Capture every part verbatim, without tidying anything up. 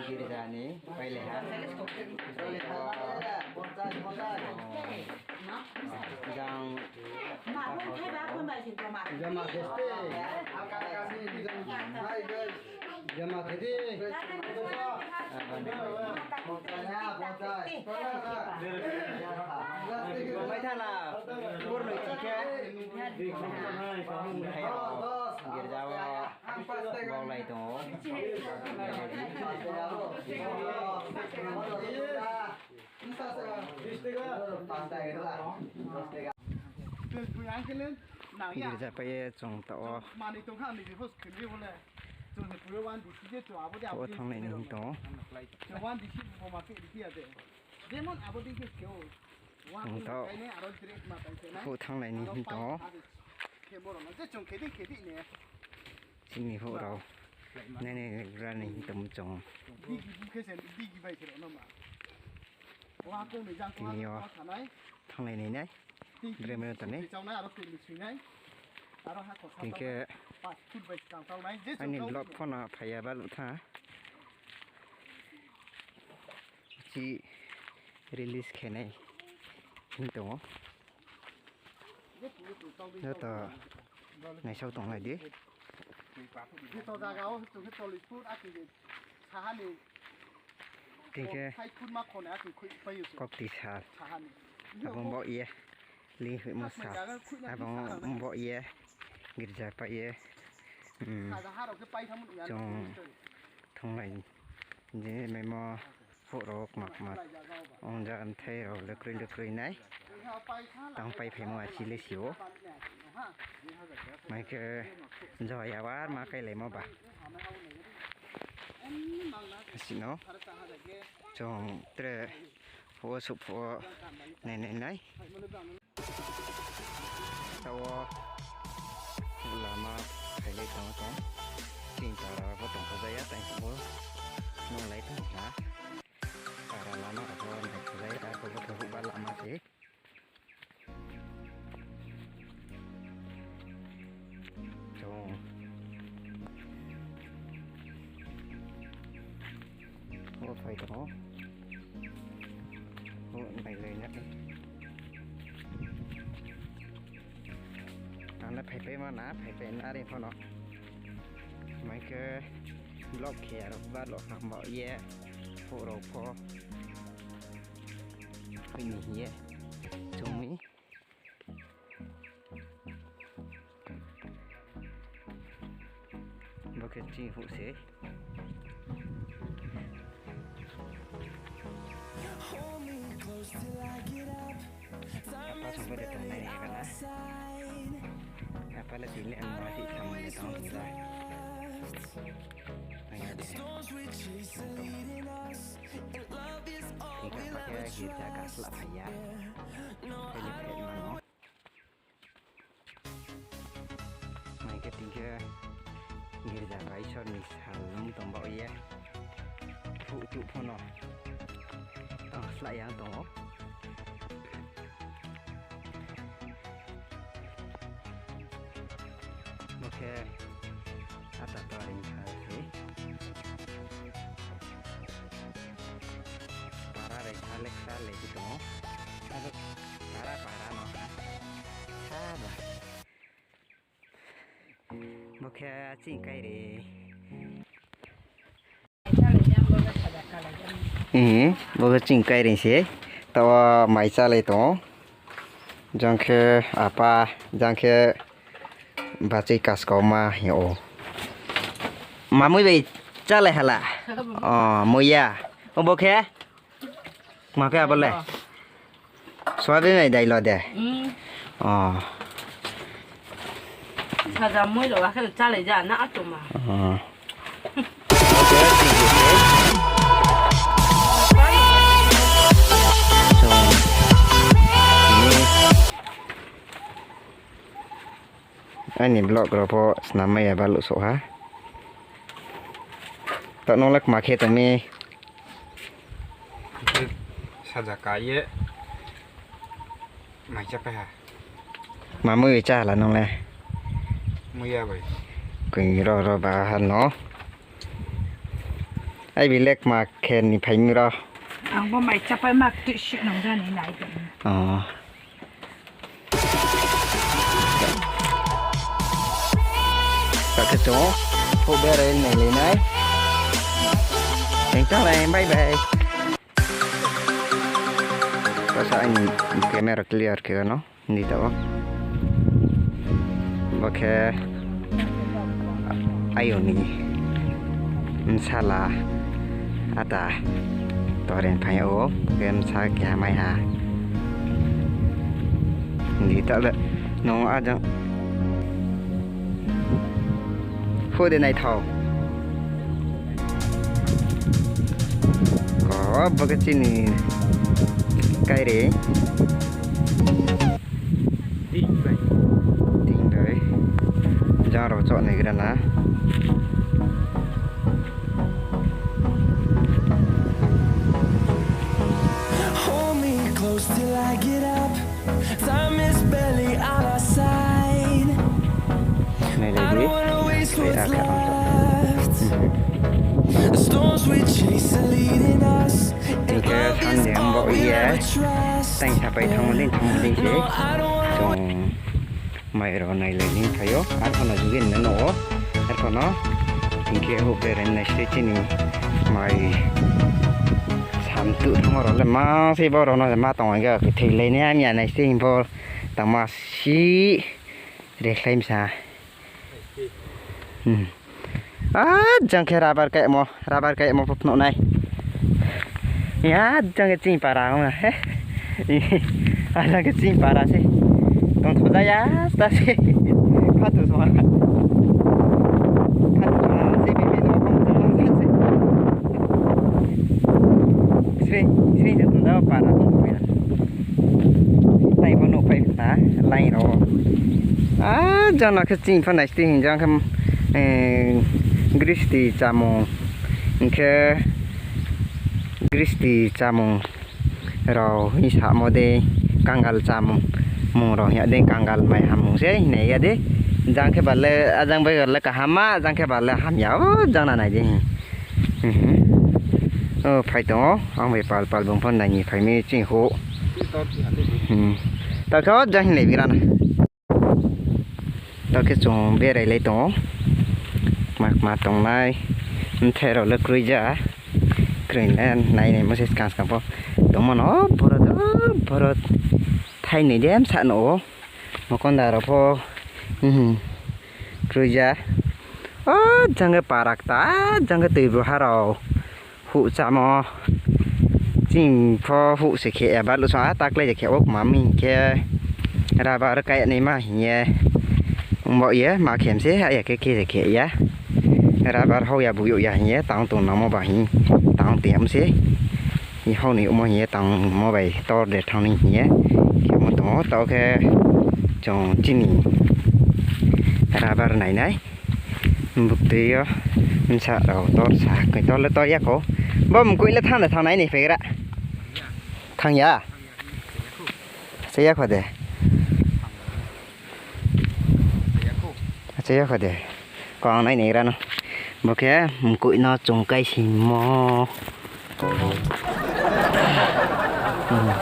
Girza ni pailai ha. Jang jama khe di. Mai thana, pur noi chikhe. Girza wo baulai tong ou. Girza pai ye chung taoh wo. Taoh wo thanng nai ni hing tong ou. Chung taoh wo thanng nai ni hing tong ou. Chini houh rao nainai gra ni hing tongmo chung. Tini yo thanng nai ni nai. Bre meno tong ni. Hing khe aini vlog pho no phai ya baluh tha. Chi release khe nai hing tong ou. Joto naisao tonglai di. Hing khe kok ti sal. Abo baoh ye. Linghoihmo sal. Abo baoh ye. Girza pai ye. Chung thanng nai. Je maimo houh rao kma kma ongja bthai rao le kroi le kroi nai. Tang paiphaimo asi le si ou. Mai khe joya war ma kailaimo ba. Asi no chung tre phuh wo souh phuh wo nainai nai. Taoh wo lama phailai tong tong. Chini para pho tongthajaya, tang phuh wo nunglai tong ha. Para lama rao pho naithajaya, arphuh bo khe houhba lama se. Chung bo phai tong ou. Bo nailai na. Ang le phaipai ma na, phaipai na are pho no. Mai khe vlog khe aro ba lo ham baoh ye. Houh rao pho phai ni hing ye chung mi. Bo khe chini houh se. Apa song bo de tongnai ni gana. Apa le tini le ang ma si tham de tong hing la. Ang ya de. Hing khe apa khe girza kasla phai ya. Phai ni phai ma no. Mai khe tini khe girza ba Isor ni sal nung tong baoh ye. Phuh tuh pho no tang slái ya tong ou. Bo khe ata to ring kha se. Para bai sa leksa le tong ou. Abo para para no ha. Saba. Bo khe chini kairi. Bo khe chini kairi se. Taoh wo mai chálai tong ou. Jang khe apa, jang khe bachoi kaskau ma hing ou. Ma mui bai chálai hala? O, mui ya. O bo khe? Ma khe abo le? Soyabean bai dai lo de? O. Saja mui lo, akhe chálai ja na atoma. Aini vlog rao pho snam mai ya baluh souh ha. Taoh nung le kma khe tong mi? Saja ka ye mai chá pai ha. Ma mui bai chá hala nung le? Mui ya bai. Koi ro ro ba ha no. Ai bi lek ma khe ni phai mi ro. Ang bo mai chapai ma tui si nang jani nai tong. Oh. Takhe chung pho berai nai le nai. Teng tang lai, bye bye. Basa aini camera clear khe no. Di ta o. Bo khe ayo ni bsala ata toren phai o, khe bsa keha mai ha. Di ta le, no ajang. Pho de naithao. Ko, bo khe chini kairi. Ting bai. Jang rao choh nai gra na. Hold me close till I get up. Time is barely on our side. I don't wanna waste what's left. The storms we chase are leading us. Hing khe Sunday ong baoh ye, tang sapai thanngmo dei thanngmo dei se. Chung mai rao nailai ni phai ou, arphuh no jugi no nuh ou, arphuh no. Hing khe houh berai nai se chini mai samtuh thanngmo rao le ma se bo rao no ma tong ga, kthoi lai nai hamya nai se hing pho tangma si rekhlai msa. A jang khe rubber kaimo, rubber kaimo pho phnuh nai. A jang khe chini para ong na. A jang khe chini para se. Tongthoja ya, sta se. Khatu sma. Khatu sma se, bebe no, khatu sma se. Sring, sring de tongja para tong ya. Tai bo nuhpai ta, line rao. A jang no khe chini pho nai sti hing jang khe, gristi chámung. Hing khe gristi chámung rao hing samo dei kangal chámung, mung rao hing ya dei kangal mai hammung se hing nai ya dei. Jang khe ba le, a jang bai le kaham ma, jang khe ba le hamya, o jang na nai dei hing. O phai tong ou, ang bai pal pal bung pho nai ni phai mi chini houh. Takhe o jang hing nai bira na. Takhe chung berai lai tong ou. Kma kma tongnai. Bthai rao le kroi ja. Kroi le nai nai mo se skang skang pho. Tongmo no boro do boro. Thai nai de bsa no ou. Mokonda rao pho. Kroi ja. O jang khe para kta, jang khe tui bru ha rao. Huh chámo. Chini pho huh se khe ya, baluh song a taklai de khe ou kma mi hing khe. Rubber kai ya naima hing ye. Ongbaoh ye ma khem se, aya khe khe se khe ya. Rubber hao ya buyouh ya hing ye, tang tong nangmo ba hing, tang tong yam se. Hao ni yagmo hing ye, tangmo bai tor de thanng ni hing ye. Khemo tong ou, taoh khe chung chini rubber nai nai. Buktui yo bsa rao tor sa, koi tor le tor ya kho. Bo mkoih le thanng de thanng nai ni phegra. Thanng ya. Achai ya kho de. Achai ya kho de. Kong nai ni gra no. Bo khe mkoih no chung kaisingmo.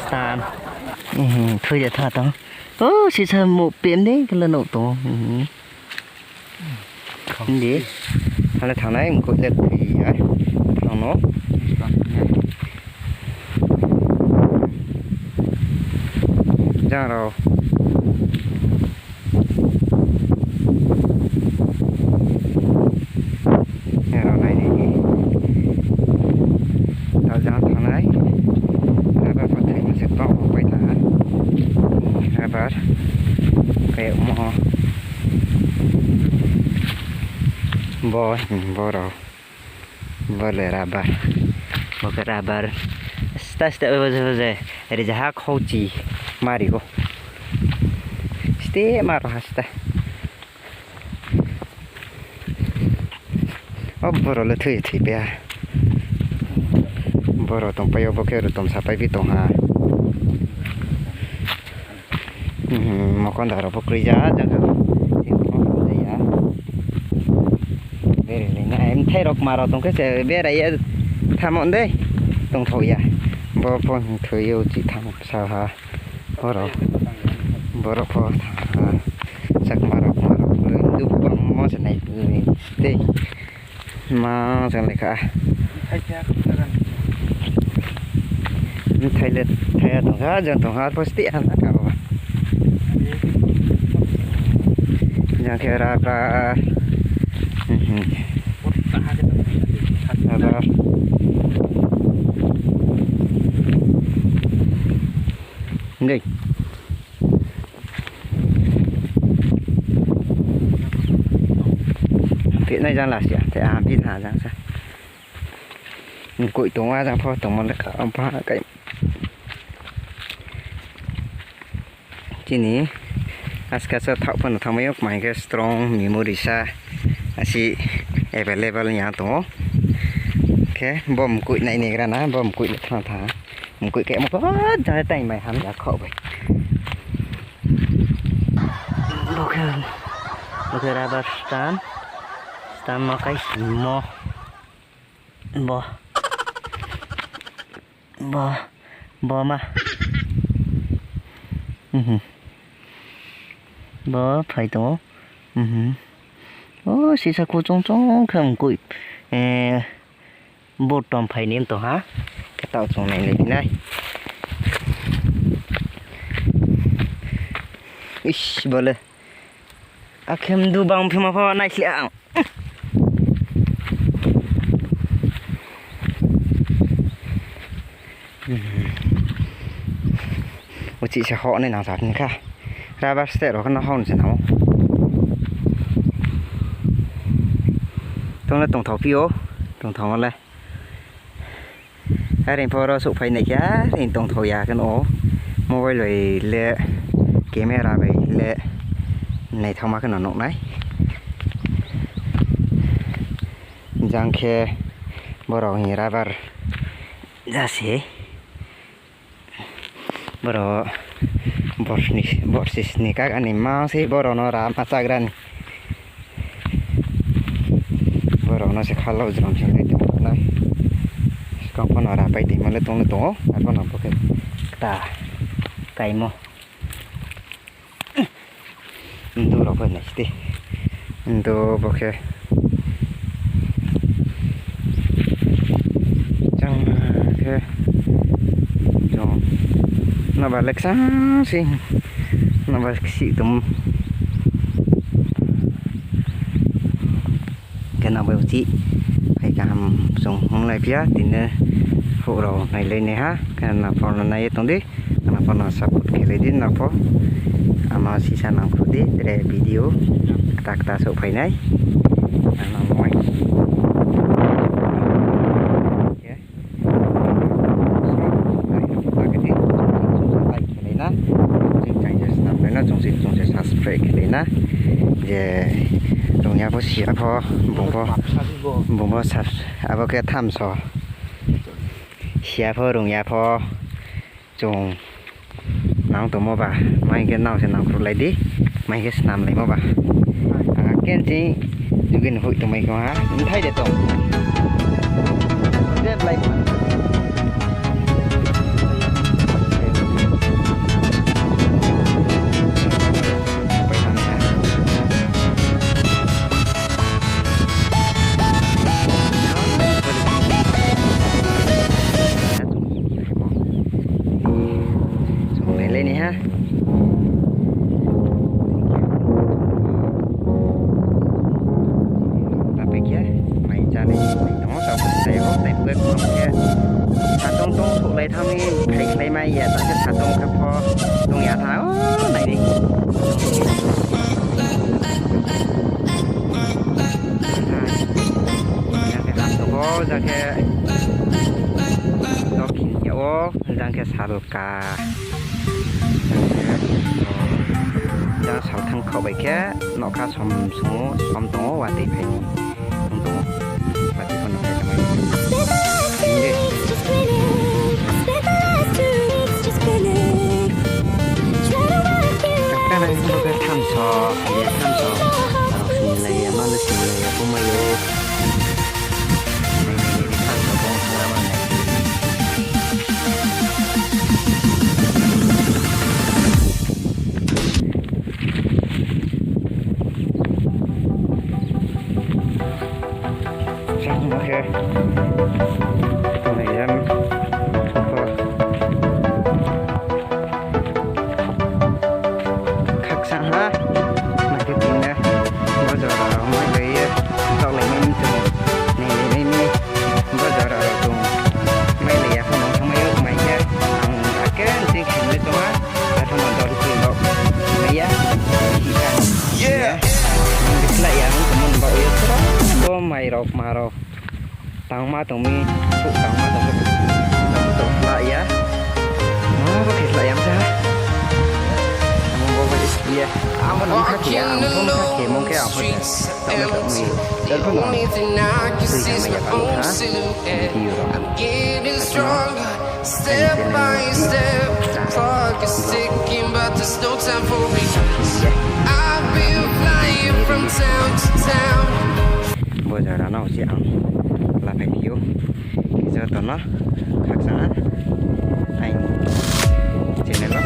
Stan. Thui de tha tong. O, sisa mo pem de kala no tong. Di. Hale thanng nai, mkoih le kri ya. Thanng no. Jang rao. Jang rao nai di. Tao jang thanng nai. Rubber pho thai ma se kbang bo pai tha. Rubber. Kayagmo. Bo, bo rao. Bo le rubber. Bo khe rubber. Sta sta bo je, bo je. Ri jaha khauchi. Mari ou. Ste maro ha sta. O boro le thui thui pia. Boro tongpai yo bo khe rutom sapai bi tong ha. Mokonda rao pho kroi ja, jang khe. Tei pho ya. Berai lai nai, mthai rao kma rao tong khe se berai ye thanngmo dei, tongthao ya. Bo pho hing thoi yo chih thanng sa ha. Bo rao, bo rao pho thanng ha. Chakma rao, kma rao, du bangmo se nai, tei. Ma jang le kha. Mthai le thai ya tong kha, jang tong ha, arpho steh ha na kha bo. Jang khe ra, ra. Aba. Dei. Phi nai jang la sia, te a phi tha jang sa. Mkoih tong a jang pho tongmo le kha, ong pha kai. Chini aska sa thaoh phano thanngmai yo, kma hing khe strong memory sa, asi available ya tong ou. Khe bo mkoih nai ni gra na, bo mkoih le thanng tha. Mkoih khe mo pho jang tai mai ham ya khaoh bai. Bo khe, bo khe rubber stamp, stamp ma kai simo. Bo, bo, bo ma. Bo phai tong ou. O sisa khu chong chong khe mkoih, bo tom phai ni tong ha. Khe taoh chung nai le phi nai. Is, bo le. Akhe mdu bang phima pho nai sli ang. Uchih se hoh nai nang sa ni kha. Rubber stamp rao khe no hoh se nang ou. Tong le tongthao phi ou, tongthao le. Are pho ro souhphai nai khe, are tongthao ya khe no. Mobile bai le, camera bai le, naithaoma khe no nuh nai. Jang khe borao hing rubber jase. Borao borsi sni kaga ni mang se borao no rama chagra ni. Borao no se khalao jrom sing le tong nai. Skang pho no rapai toimo le tong le tong ou, arpho no bo khe kta kaimo. Mdu rao pho nai sdi. Mdu bo khe. Chang khe. Chung. Naba le ksang sing. Naba ksih tong. Khe nang bai uchih phai kaham chung ong lai phi ya, tini houh rao nailai nai ha, khe nang pho no nai ye tong di, nang pho no support khe lai di, nang pho ama sisa nang khruh di, tre video kta kta souhphai nai, nang nang mai. Subscribe khe lai na, chung se snam lai na, chung se, chung se subscribe khe lai na, je rung ya pho, si ya pho, bung pho, bung pho sub-, abo khe thamso. Si ya pho, rung ya pho, chung nang tongmo ba, mai khe nang se nang khruh lai di, mai khe snam laimo ba. Ang khe nching jugi ni hoih tongmai khe ha, mthai de tong. Jeblai bo. Chung nailai ni ha. Tapai khe mai chánai tong ou, tao khe taibo, taibo khe kham khe. Satong tong souhlai thanng mi, phaikhlai mai ya, ta khe satong khe pho tong ya tha, o, nai di. Jang khe lam tong ou, jang khe dokhin ya ou, jang khe salka. Jang salthang khaoh bai khe, nougkha som sung ou, som tong ou, watoi phai ni. Tong tong ou, watoi pho no phai tong ou. Hing di. Kaka nai bo khe thamso, ye thamso. Rao singlai ya, ma le singlai ya, bo mai ou. Tonglai ya. Khakchang ha. Nai khe tini le bo jora rao mai lai ye, taohlai nai mi tong, nailai nai mi. Bo jora rao tong, mai lai ya pho nung thanngmai ou, mai khe ang ake nching khe nai tong ha. Arphuh no dol khe rao mai ya, hih kha. Nung khe slái ya, nung tongmo ni baoh ye sra, bo mai rao, kma rao. Tangma tong mi, phuh tangma tong mi. Tong slái ya. Ma bo khe slái ya msa. Amo bo bai ye. Amo no kha khe ya, ang pho kha khe mong khe ang pho khe. Tong le tong mi. Dol pho no. Tui tangmai ya kha. Video rao. Akheno. Step by step, the clock is ticking, but there's no time for me. I've been flying from town to town. Bo jora no se ang laphai phi ou. Joto no khakchang ha. Aini channel o